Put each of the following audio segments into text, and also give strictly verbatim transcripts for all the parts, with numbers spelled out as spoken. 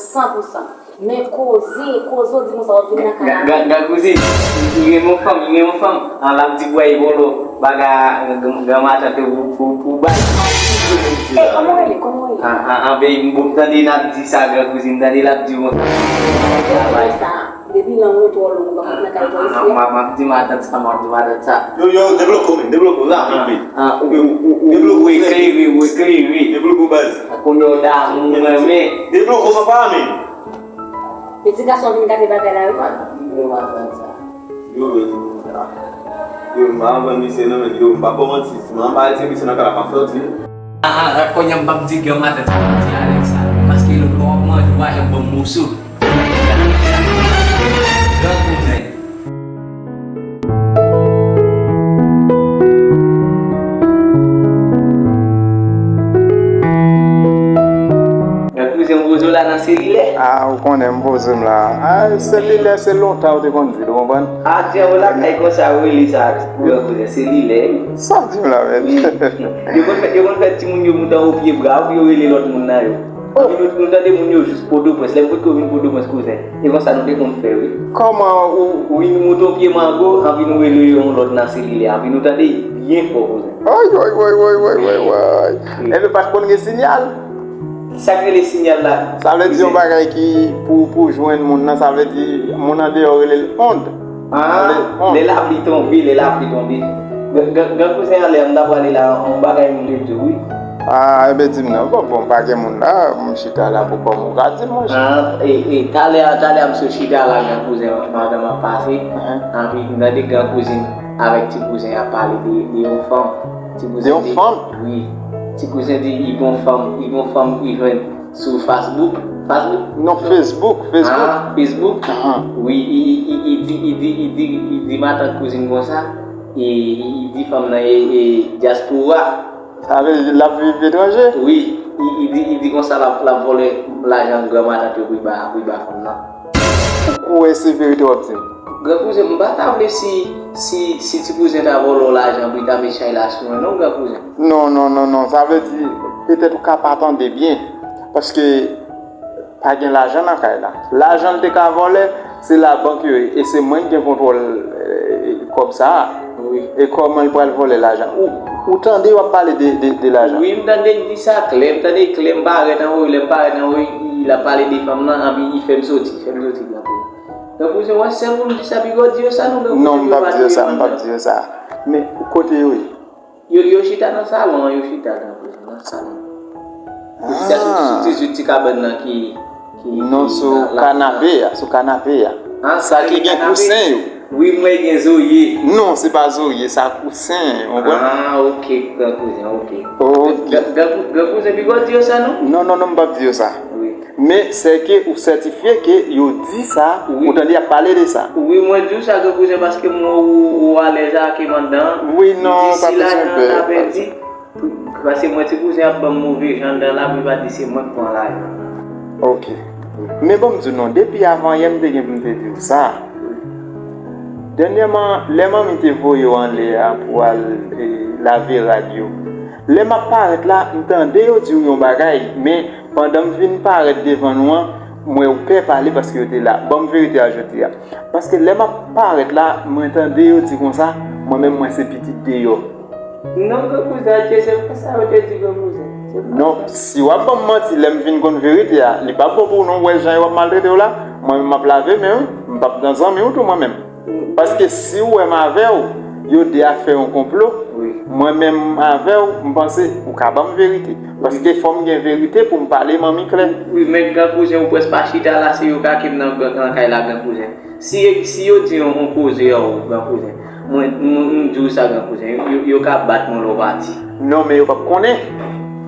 San pou san. Men koze, koze w di konsa w ap vin nan kay la. Gran kouzin, li renmen yon fanm, li renmen yon fanm. An l ap di bwè bolo, bagay gran matant yo pou pou pou bay. E kòman w rele, kòman w rele? An an an ben m bon m tande n ap di sa gran kouzin, m tande l ap di yon. Travay sa. Depi nan moto w lou, ou pa konn nan kay bò isi a. M ap di matant sa, m ap di matant sa. Yo yo, debloke w menm, debloke w rapid vit. Ou eklere, ou eklere. Debloke w baz. Kounye w damou mwen men. Debloke w papa menm. Piti gason vin gate bagay la wi. Yo menm. Yo m pa konprann misye non men yo m pa ba w manti si m anba ti misye nan kay la m ap sòti. Aha, kounye a m p ap di gran matant sa m di Alex sa paske lòt lè w ap manje w pa janm ban m moso. Gran kouzen. Gran kouzen, ou poze w la nan selilè? Ah, ou konnen m poze m la. Ah, selilè se lontan ou te konn di l, ou konprann? Ah, djè, ou lakay konsa, ou rele sa gran kouzen, selilè wi. Sa w di m la menm? Yo konn fè, yo konn fè timoun yo moute anwo pye bra pou yo rele lòt moun nan yo. Anpi nou, nou tande moun yo jis Potoprens. Lè m potko vin Potoprens kouzen. E konsa nou te konn fè wi. Kòman ou. Wi, nou moute yon pye mango, anpi nou rele yon lòt nan selilè, anpi nou tande byen fò kouzen. Ay, ay, ay, ay, ay, ay, ay. Ebyen pa t konn gen sinyal. Sa k rele sinyal la? Sa vle di yon bagay ki pou, pou jwenn moun nan, sa vle di moun andeyò rele l ond. Ah, lè lapli tonbe, lè lapli tonbe. Gran kouzen anlè, m ta pwale la, yon bagay m vle di w wi. Ah, ebyen di m non, bon, bon, pa gen moun la, m chita la pou kò m, ou ka di m monchè. Ah, e, e, talè a, talè a m sot chita la, gran kouzen, madanm ap pase, anpi m tande gran kouzin avèk ti kouzen ap pale de, de yon fanm. Ti kouzen di, wi, ti kouzen di, i gon fanm, i gon fanm, i jwenn. Sou Facebook. Facebook? Non, Facebook, Facebook. Ah, Facebook? Wi, i, i, i, i di, i di, i di, i di matant kouzin konsa, i, i, i di fanm nan e, e dyaspora. Sa vle di l ap viv etranje? Wi, i, i di, i di konsa l ap, l ap vòlè lajan gran matant yo pou l ba, pou l ba fanm nan. Ou kwè se verite w ap di m? Gran kouzen, m pa ta vle si, si, si ti kouzen ta vòlè w lajan pou l ta met chay la sou mwen non, gran kouzen. Non, non, non, non. Sa vle di, petèt ou ka pa tande byen. Paske pa gen lajan nan kay la. Lajan l te ka vòlè, se labank yo ye. E se mwen ki gen kontwòl kòb sa a. E kòman l pral vòlè lajan? Ou, ou tande yo ap pale de, de, de lajan? Wi, m tande l di sa klè. M tande l klè, m parèt anwo, lè m parèt anwo, l ap pale de fanm nan, anpi l fè m soti, fè m soti, gran kouzen. Gran kouzen, w wè sèl moun ki sa piga w di yo sa non, gran kouzen. Non, m p ap di yo sa, m p ap di yo sa. Men, kote yo ye? Yo, yo chita nan salon an, yo chita, gran kouzen, nan salon. Yo chita sou, sou dizuit ti kabann nan ki, ki, non, sou kanape a, sou kanape a. Sa ki gen kousen yo. Wi, m wè gen zorye. Non, se pa zorye, sa kousen, ou konprann? Ah, ok, gran kouzen, ok. Ok. Gran, gran, gran kouzen, piga w di yo sa non? Non, non, non, m p ap di yo sa. Wi. Men sèke ou sètifye ke yo di sa, ou tande y ap pale de sa. Wi, mwen di w sa, gran kouzen, paske m wè ou, ou alèz ak m anndan an. Wi, non, pa bezwen pè. Paske mwen ti kouzen ap ban m move jan anndan la, pou l pa di se mwen k pran lajan. Ok. Men ban m di w non, depi avan yè m te gen pou m te di w sa. Dènyèman, lè manmi te voye w anlè a pou w al lave rad yo, lè m ap parèt la, m tande yo di w yon bagay, men pandan m vin parèt devan nou an, m wè w pè pale paske yo te la. Ban m verite a jodi a. Paske lè m ap parèt la, mwen tande yo di konsa, mwen menm mwen se pitit deyò. Non, gran kouzen, Adje, se pa sa yo te di, gran kouzen. Non, si w ap ban m manti lè m vin konn verite a, li p ap bon pou w non, w wè jan yo ap maltrete w la, mwen menm m ap lave men w, m p ap nan zanmi w tou mwen menm. Paske si w wè m avè w, yo de a fè yon konplo, mwen menm avè w, m panse ou ka ban m verite. Paske fò m gen verite pou m pale manmi klè. Wi, men gran kouzen, ou prèske pa chita la, se yo kake m nan, nan kay la, gran kouzen. Si, si yo di yon, yon koze a ou, gran kouzen, mwen, m, m di w sa, gran kouzen, yo, yo ka bat mwen lè w pati. Non, men yo p ap konnen.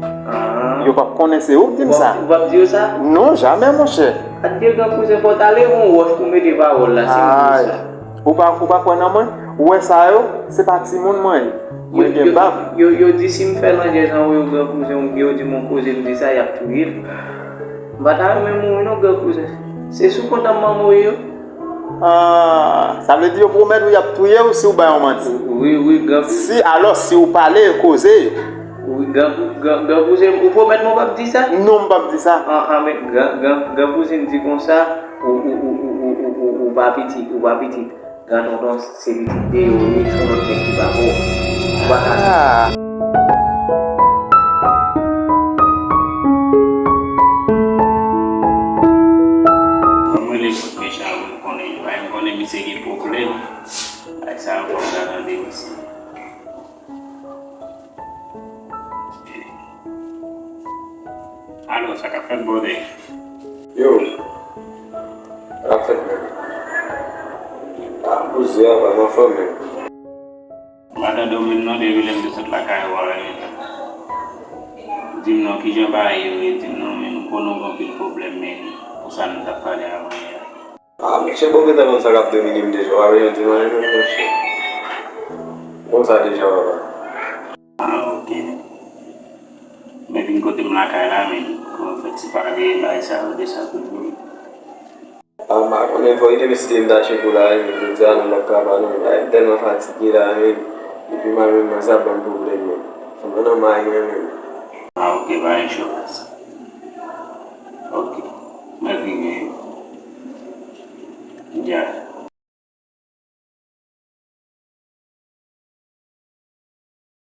Ah. Yo p ap konnen se ou k di m sa. Ou p ap, ou p ap di yo sa? Non, jamè, monchè. Adye, gran kouzen, fò w ta leve yon wòch pou w mete pawòl la, si ou di yo sa. Ay. Ou pa, ou pa kwè nan mwen? Ou wè sa yo? Se pa timoun mwen ye. Mwen gen bab. Yo, yo, yo di si m fè landjèz anwo yo, gran kouzen, oubyen yo di m yon koze, m di sa, y ap touye m. M pa ta renmen mouri non, gran kouzen. Se sou kont an m manman w ye yo. Ah, sa vle di yo pwomèt ou y ap touye w si w ba yo manti. Wi, wi, gran kouzen. Si, alò, si w pale, koze yo. Wi, Gran, gran, gran kouzen, ou pwomèt mwen w p ap di sa? Non, m p ap di sa. An, an, men, gran, gran, gran kouzen di konsa, ou, ou, ou pa pitit, ou pa pitit. Gran tonton, se pitit deyò, wi, se yon lòt nèg ki pa bon. Ou pa ka. Ah. Mwen, mwen, le fout mechan, mwen konnen, mwen konnen misye gen pwoblèm. Ay sa, mwen pa tande misye. Alo, sa k ap fèt, brother? Yo, sa k ap fèt, man? Ah, poze a, pa m anfòm, man. M pa tande w menm non, depi lè m te sot lakay ou a, men. Di m non, kijan bagay yo ye, di m non, men, m konnen w gen anpil pwoblèm, men, pou sa nou t ap pale avan yè a. Ah, monchè, bon, gentan konn sa k ap domine m deja. W ap jan di m anyen menm, monchè. Konn sa deja, papa. Ah, ok. Men vin kote m lakay la, men, pou nou fè ti pale, bagay sa yo, de sa tou. Ah, m pa konnen, fò ide mesye m ta tcheke w la, jodi a, nou p ap ka pa non, bagay m tèlman fatige la, men, epi mwen menm, mwen sa ban m pwoblèm, men. Fò m nan mayi mwen menm. Ah, ok, pa gen cho. Ok. Mwen rive. Ya.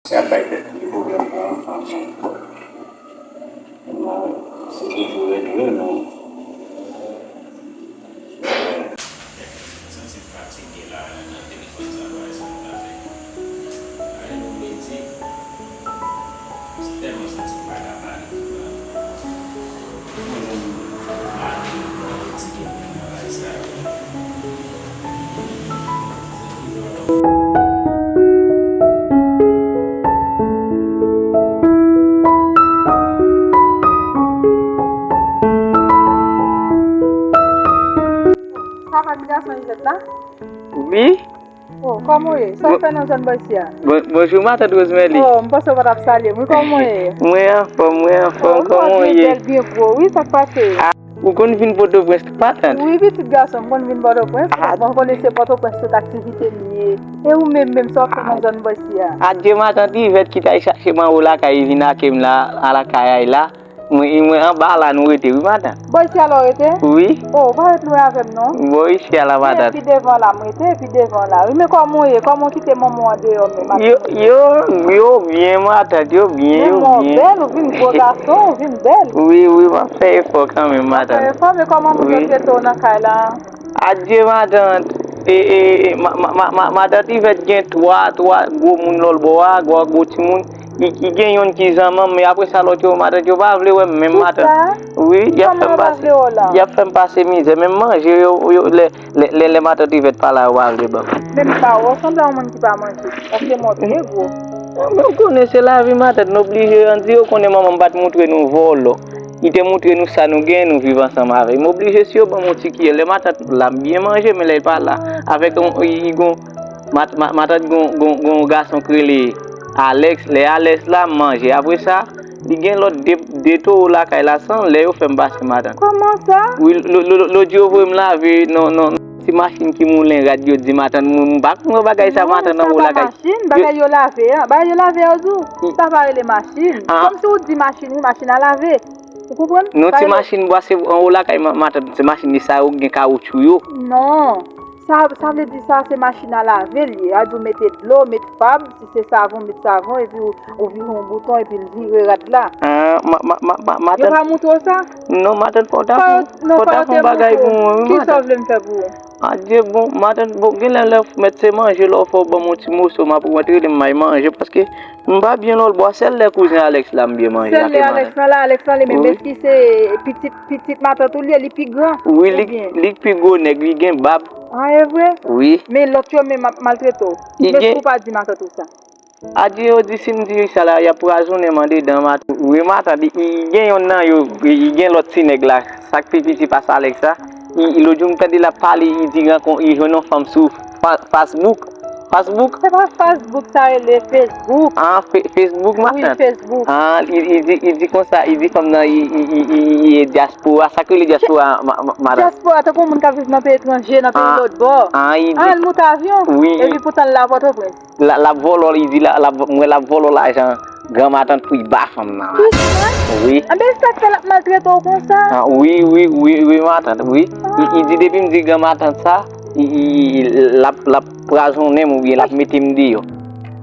Se ap bay tèt li pwoblèm pou yon fanm, non. Non, se toujou rele, non. Santi m fatige la, nan telefòn sa, bagay sa, m ta fè. Bagay nou vle di, m tèlman santi m pa ka pale. Mwen menm, m ale, m fatige nan bagay sa yo. Sa va, ti gason Ivèt la? Wi. Oh, kòman w ye? Sa w fè nan zòn bò isi a? Bon, bonjou, matant Rosemary. Oh, m panse w pa t ap salye m. Wi, kòman w ye? Mwen anfòm, mwen anfòm. Oh, kòman w ye? Bèl, byen gwo. Wi, sa k pase? Ah, ou konn vin Pòtoprens, matant? Wi, pitit gason, m konn vin Pòtoprens. Ah. Bon, konnen se Pòtoprens tout aktivite m ye. E ou menm, menm, sa w fè nan zòn bò isi a? Adye, matant Ivèt ki t al chache m anwo lakay, li vin ake m la, a lakay ay la. Mwen, mwen anba la nou rete, wi, matant. Bò isi a la w rete? Wi. Oh, ou pa ret lwen avè m, non. Bò isi a la, matant. Wi, pi devan la, m rete, pi devan la. Wi, men kòman w ye? Kòman w kite manman w andeyò menm? Yo, yo, yo byen, matant, yo byen, yo byen. Men w bèl, ou vin gwo gason, ou vin bèl. Wi, wi, m ap fè efò kanmenm, matant. W ap fè efò, men kòman moun yo trete w nan kay la? Adye, matant. E, e, e, ma, ma, ma, ma, matant Ivèt gen twa, twa gwo moun lòlbò a, gwo, gwo timoun. Li, li gen yonn ki zanmanm, men apre sa lòt yo, matant yo pa vle wè m menm, matant. Wi, y ap fè m pase, y ap fè m pase mizè. Menm manje yo, yo, lè, lè, lè, lè matant Ivèt pa la, yo pa vle ban m. Menm pa wè w sanble yon moun ki pa manje. Paske mwen byen gwo. Bon, men w konnen se lavi, matant, nou oblije, ann di yo konnen manman m pa t moutre nou vòlò. Li te moutre nou sa nou genyen, nou viv ansanm avè l. M oblije si yo ban m yon ti kiyè. Lè matant la, m byen manje, men lè l pa la, avèk yon, li, li gon, mat, ma, matant gon, gon, gon gason k rele Alex. Lè Alex la, m manje. Apre sa, li gen lòt de, de towo lakay la, san lè yo fè m pase, matant. Kòman sa? Wi, lo, lo, lo, lòt jou yo voye m lave, non, non, non. Ti machin ki moulen rad yo di matant, mwen, m pa konprann bagay sa, matant, anwo lakay. Machin, bagay yo lave a, bagay yo lave a, ou di w, sa pa rele machin. Kòmsi ou di machin, wi, machin a lave. Ou konprann? Non, ti machin bwa se anwo lakay, ma, matant, se machin li sa yo gen kawotchou yo. Non, sa, sa vle di sa, se machin a lave l ye. A di w mete dlo, met fab, si se savon, met savon, epi ou, ou vire yon bouton, epi l vire rad la. Ah, ma, ma, ma, ma, matant. Yo pa moutre w sa? Non, matant, fò w ta fè, fò w ta fè yon bagay pou mwen, wi, matant. Kisa w vle m fè pou ou? Adye, bon, matant, bon, genlè lè w mèt se manje, lè w fè w ban m yon ti moso, m ap rele m al manje, paske m pa byen lòlbò a, sèl lè kouzen Alex la m byen manje. Sèl lè Alex la, la, Alex la, li menm, eski se pitit, pitit matant ou li ye, li pi gran? Wi, li, li pi gwo nèg, li gen bab. Ah, e vre? Wi. Men lòt yo menm ap maltrete w. Li gen. Men ou pa di matant ou sa? Adye, yo di si m di sa la, y ap pwazonnen m andedan, matant. Wi, matant, li, li gen yonn nan yo, li gen lòt ti nèg la, sa k pi piti pase Alex la. Li, lòt jou m tande l ap pale, li di rankon, li jwenn yon fanm sou fa, Facebook. Facebook? Se pa Facebook, sa rele Facebook. Ah, fe, Facebook, matant. Wi, Facebook. Ah, li, li di, li di konsa, li di fanm nan, li, li, li, li, li dyaspora, sa k rele dyaspora, ma, ma, matant? Dyaspora, tankou moun k ap viv nan peyi etranje, nan peyi lòtbò. Ah, li di. Ah, l moute avyon. Wi. Epi poutan l la Pòtoprens. L, l ap vòlò, li di, l, l ap, mwen l ap vòlò lajan, Gran matant wi ba fanm nan. Wi. Anben sa k fè l ap maltrete w konsa? Ah, wi, wi, wi, wi, matant, wi. Li, li di depi m di gran matant sa, li, li, li, l ap, l ap pwazonnen m oubyen l ap mete m deyò.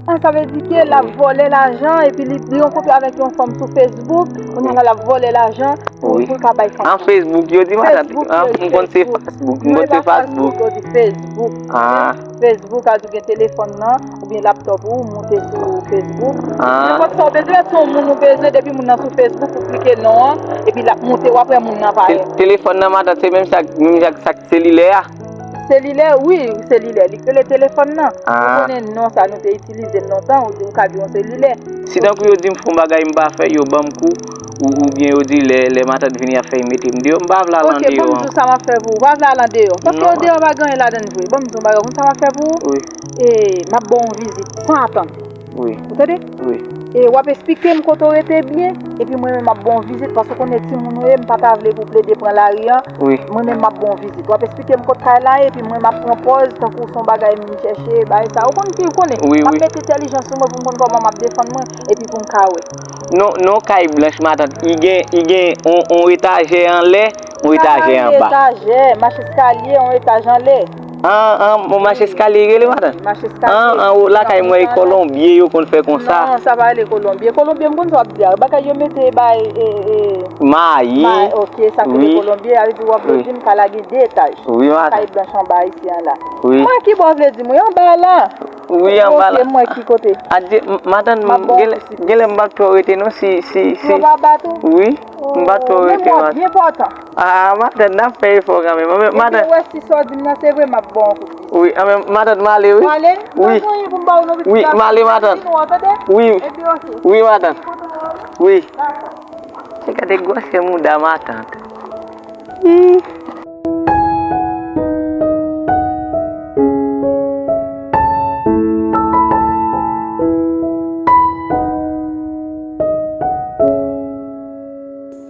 Ah, sa vle di ke l ap vòlè lajan epi li, li rankontre avèk yon fanm sou Facebook, kounye a l ap vòlè lajan pou, pou l ka bay fanm nan. An Facebook yo di matant. Facebook yo di Facebook. M konn se Facebook, m konn se Facebook. Non, e pa Facebook yo di Facebook. Ah. Facebook a di gen telefòn nan oubyen laptòp ou, moute sou Facebook. Ah. Nenpòt sa w bezwen, si yon moun ou bezwen, depi moun nan sou Facebook, ou klike non an, epi l ap moute, w ap wè moun nan parèt. Telefòn nan matant, se menm sa, menm jan ak sa k selilè a? Selilè, wi, selilè. Li k rele telefòn nan. Ah. Ou konnen non sa nou te itilize l lontan, ou, ou ka di yon selilè. Si tankou yo di m fè yon bagay m pa fè, yo ban m kou, ou, oubyen yo di lè, lè matant vini y ap fè y mete m deyò, m pa vle al andeyò ankò. Ok, ban m di w sa m ap fè pou ou. Ou pa vle al andeyò. Paske andeyò pa gen anyen ladan l vre. Ban m di w yon bagay, ou konn sa m ap fè pou ou? Wi. E, m ap ba w yon vizit san atann. Wi. Ou tande? Wi. E w ap eksplike m kote w rete byen, epi mwen menm m ap ba w vizit, paske w konnen timoun ou ye, m pa ta vle pou w plede pran lari an. Wi. Mwen menm m ap ba w vizit. W ap eksplike m kot kay la ye, epi mwen m ap pran pòz tankou se yon bagay m vin chèche, bagay sa. Ou konn ki, ou konnen. Wi, wi. M ap mete entèlijans sou mwen pou m konn kòman m ap defann mwen, epi pou m ka wè. Non, non, kay blanch, matant. Li gen, li gen on, on etajè anlè, on etajè anba. Sa pa rele etajè, mach eskalye, on etaj anlè. An, an, bon, mach eskalye rele, matant? Mach eskalye. An, an, o, lakay mwen, e kolonbye yo konn fè konsa. Non, sa pa rele kolonbye. Kolonbye, m konn sa w ap di a. Bagay yo mete bay, e, e, mayi. Mayi, ok, sa k rele kolonbye, sa vle di w ap vle di m ka lage de etaj. Wi, matant. Kay blanch anba isi an la. Wi. Mwen ki bò w vle di m, wi, anba la. Wi, anba la. Ok, mwen ki kote. Adye, m-, matant, genlè, genlè m pa t twò rete non, si, si, si. Yo pa bat ou? Wi, m pa t twò rete, matant. Memwa byen enpòtan. Ah, matant, n ap fè efò kanmenm. Anben, matant. Epi, wè si sa w di m nan se vre, m ap ba w yon kout pye. Wi, anben, matant, m ale, wi. Ou ale? Wi. Pa gen anyen pou m ba w non, pitit gason. Wi, m ale, matant. Di nou an, tande? Wi. Epi, ok. Wi, matant. Wi. Dakò. Che, gade gwosè mouda matant. Ih.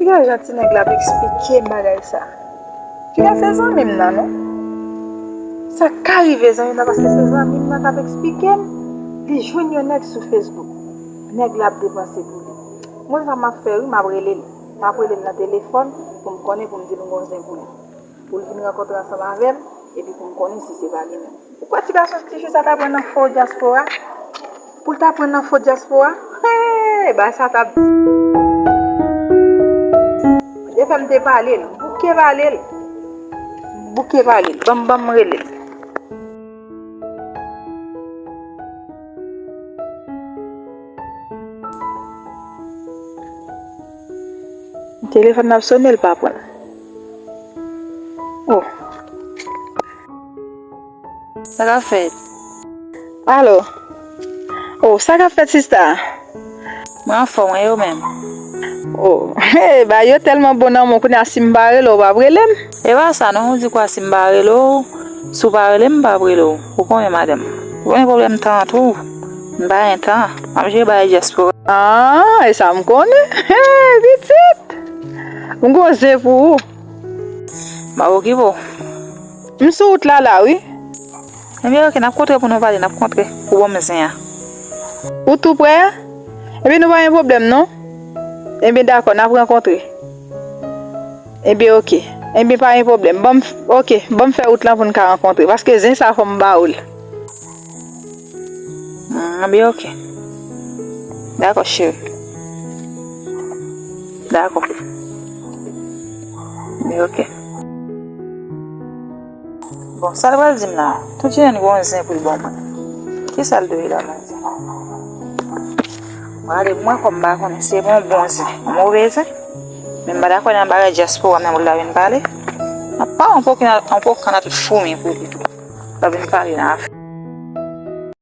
Piga jan ti nèg la ap eksplike m bagay sa. Piga se zanmi m nan, non. Sa ka rive zanmi m nan, paske se zanmi m nan k ap eksplike m. Li jwenn yon nèg sou Facebook. Nèg la ap depanse pou li. Mwen, sa m ap fè, wi, m ap rele l. M ap rele l nan telefòn pou m konnen, pou m di l m gon zen pou li. Pou l vin rankontre ansanm avè m, epi pou m konnen si se pa li menm. Ou kwè ti gason, ti fi sa ta pran nan fo dyaspora? Pou l ta pran nan fo dyaspora? Hey, bagay sa t ap. Depi m te pale l, bouke pale l. Bouke pale l. Ban m, ban m rele l. Telefòn nan ap sonnen, l pa pran l. Oh. Sa k ap fèt? Alo. Oh, sa k ap fèt, sista? Mwen anfòm, e ou menm? Oh, hey, bagay yo tèlman bon nan men w, kounye a si m pa rele w, w p ap rele m? E pa sa non, ou di kwa si m pa rele w, si w pa rele m, m p ap rele w. Ou konnen madanm. Ou konnen pwoblèm tan an tou. M pa gen tan. M ap jere bagay dyaspora. Ah, e sa m konnen. Hey, pitit. M gon zen pou ou. M ap okipe w. M sou wout la la, wi. Ebyen, oke, n ap kontre pou nou pale, n ap kontre pou ban m zen an. Ou tou prè a? Ebyen, nou pa gen pwoblèm, non. Ebyen, dakò, n ap rankontre. Ebyen, oke. Ebyen, pa gen pwoblèm. Ban m f-, oke, ban m fè wout lan pou n ka rankontre. Paske zen sa, fò m ba ou l. Mm, ebyen, oke. Dakò, cheri. Dakò. Ebyen, oke. Bon, sa l pral di m la? Tout jounen l gon zen pou l ban mwen. Kisa l dwe la, mwen di? Mwen ale pou mwen, kòm m pa konnen si se bon, bon zen, move zen. Men m pa dakò nan bagay dyaspora nan pou l la vin pale. M ap pale yon pokan, yon pokan nan tout foumi pou li tou. L ap vin pale nan afè.